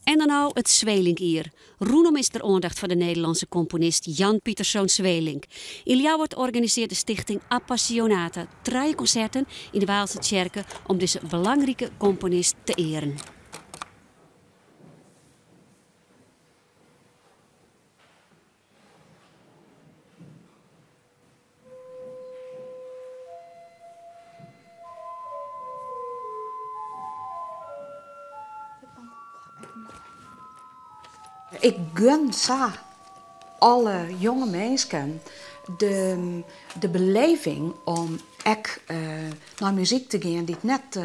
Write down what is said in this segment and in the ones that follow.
En dan no it Sweelinck-jier. Rûnom is der oandacht foar de Nederlânske komponist Jan Pieterszoon Sweelinck. Yn Ljouwert organisearret de stichting Appassionata trije konserten yn de Waalse tsjerke om dizze belangrike komponist te earen. Ik gun sa alle jonge minsken de, de beleving om ek nei muzyk te gean dy't net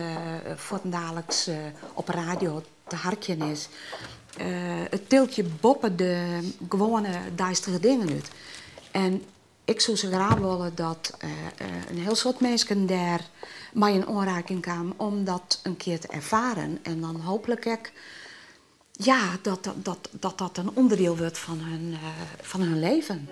fuortendaliks op 'e radio te harkjen is. It tilt je boppe de gewoane deistige dingen út. En ik soe sa graach wolle dat in hiel soad minsken dêr mei yn oanraking kamen om dat in kear te erfaren. En dan hooplik ek ja, dat dat, dat in ûnderdiel wurdt fan hun leven.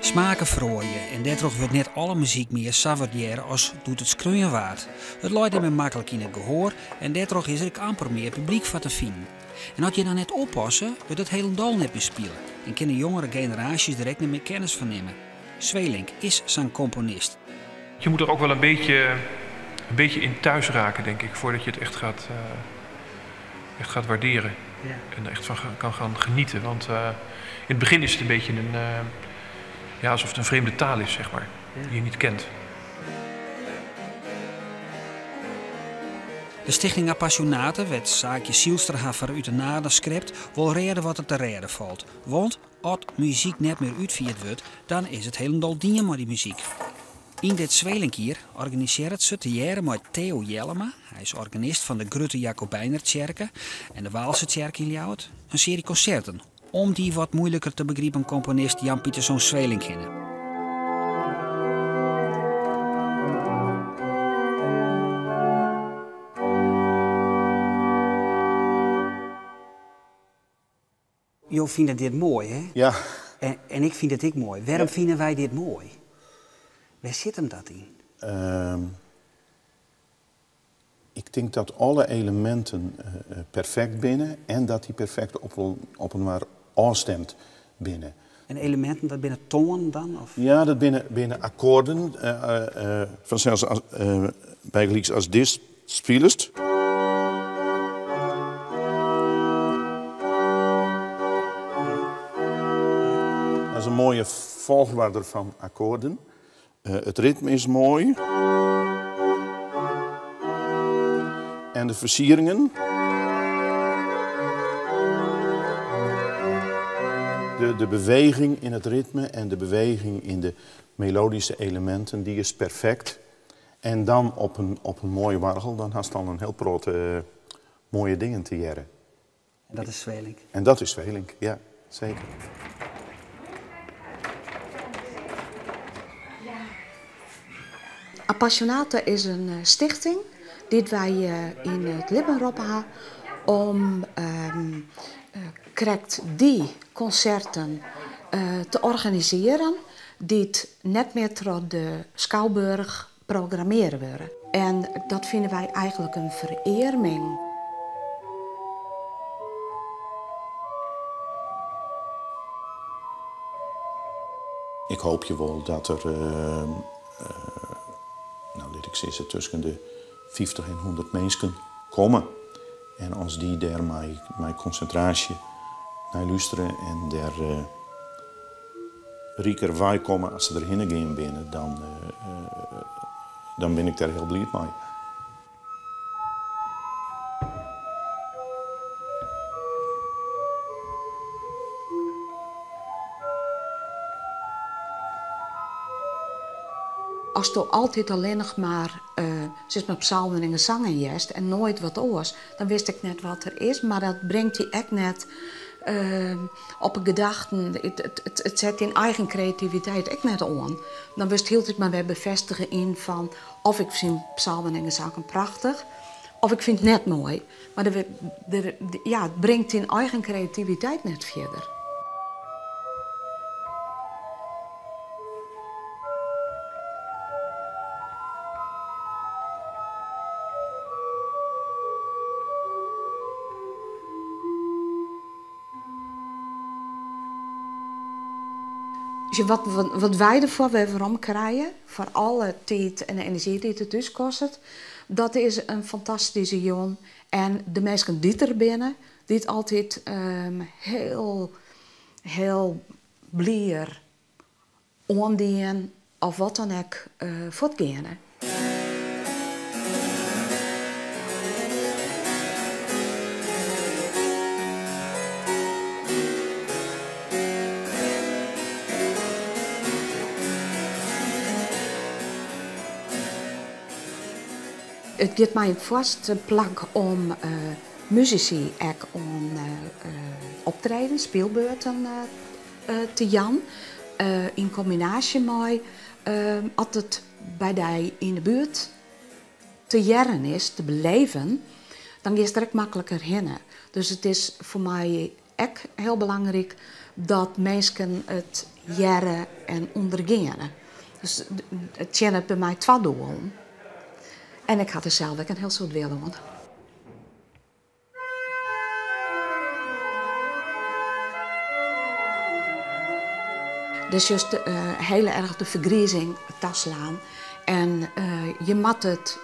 Smaken feroarje en dêrtroch wurdt net alle muzyk mear sa wurdearre as doe't it skreaun waard. It leit net mear maklik yn it gehoar en dêrtroch is der ek amper mear publyk foar te finen. En as je dan net oppasse, wurdt it hielendal net mear spile en kinne jongere generaasjes der ek net mear kennis fan nimme. Sweelinck is sa'n komponist. Je moet er ook wel een beetje in thuis raken, denk ik, voordat je het echt gaat waarderen. En er echt van kan gaan genieten. Want in het begin is het een beetje een, ja, alsof het een vreemde taal is, zeg maar, die je niet kent. De Stichting Appassionata, wêr't Saakje Sylstra har foar út de naden skrept, wol rêde wat der te rêden falt. Want as muzyk net mear útfierd wurdt, dan is it hielendal dien mei dy muzyk. Yn dit Sweelinck-jier organisearret se tegearre mei Theo Jellema, hy is organist fan de Grutte Jakobijnertsjerke en de Waalse Tsjerke yn Ljouwert, in searje konserten om dy wat moeiliker te begripen komponist Jan Pieterszoon Sweelinck hinne. Jo fine dit moai, hè? Ja. En ik fyn it ek moai. Wêrom fine wy dit moai? Wêr sit him dat yn? Ik tink dat alle eleminten perfekt binne en dat dy perfekt op inoar ôfstimd binne. En eleminten, dat binne toanen dan? Of? Ja, dat binne akkoarden. Fansels, bygelyks as dist spilest. Dat is in moaie folchoarder fan akkoarden. It ritme is moai. En de fersieringen. De beweging yn it ritme en de beweging yn de melodyske eleminten, dy is perfekt. En dan op in moaie oargel, dan hast al in hiel protte moaie dingen te hearren. En dat is Sweelinck? En dat is Sweelinck, ja, seker. Appassionata is in stichting dy't wy yn it libben roppen ha om krekt dy konserten te organisearjen dy't net mear troch de skouboarch programmearre wurde. En dat fine wy eigenlik in ferearming. Ik hoopje wol dat der, no lit ik sizze, tusken de 50 en 100 minsken komme. En as dy dêr mei konsintraasje nei lústere en dêr riker wei komme as se derhinne gean binne, dan bin ik dêr hiel bliid mei. Asto altyd allinnich mar sis mar psalmen en gesangen hearst en noait wat oars, dan witst ek net wat der is, mar dat bringt dy ek net op 'e gedachten. It set dyn eigen kreativiteit ek net oan. Dan wurdst hieltyd mar wer befêstige yn fan of ik fyn psalmen en gesangen prachtich, of ik fyn it net moai. Mar ja, it bringt dyn eigen kreativiteit net fierder. Wat, wat, wat wy derfoar wer werom krije, foar alle tiid en enerzjy dy't it ús kostet, dat is in fantastyske jûn. En de minsken dy't der binne, dy't altyd hiel, hiel blier oandien of wat dan ek fuortgeane. It giet my yn it foarste plak om musisy ek oan optredens, spylbeurten te jaan. Yn kombinaasje mei as it by dy yn de buert te hearren is, te beleven, dan giest der ek makliker hinne. Dus it is foar my ek hiel belangryk dat minsken it hearre en ûndergeane. Dus it tsjinnet by my twa doelen. En ik ha der sels ek in hiel soad wille oan. Dus just hiel erch de fergrizing taslaan. En je moatte it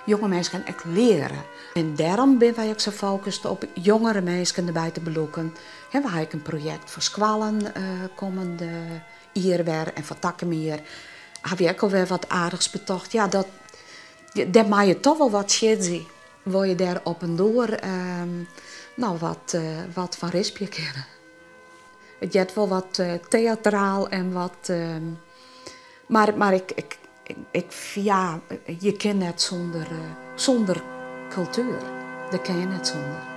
jonge minsken ek leare. En dêrom binne wy ek sa fokust op jongere minsken derby te belûken. We ha ek in projekt foar skoallen kommende jier wer en foar takom jier ha wy ek alwer wat aardichs betocht. Ja, dat, dêr meie je toch wol wat sjitzy. Wol je dêr op 'en doer no, wat, wat fan rispje kinne. It heart wol wat teatraal en wat. Mar ik, ik, ik, ja, je kin net sûnder kultuer. Dêr kin je net sûnder.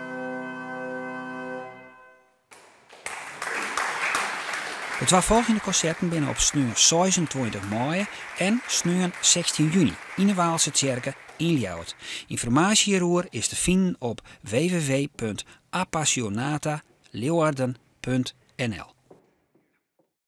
De twa folgjende konserten binne op sneon 26 maaie en sneon 16 juny yn de Waalse Tsjerke yn Ljouwert. Ynformaasje hjiroer is te finen op www.appassionataleeuwarden.nl.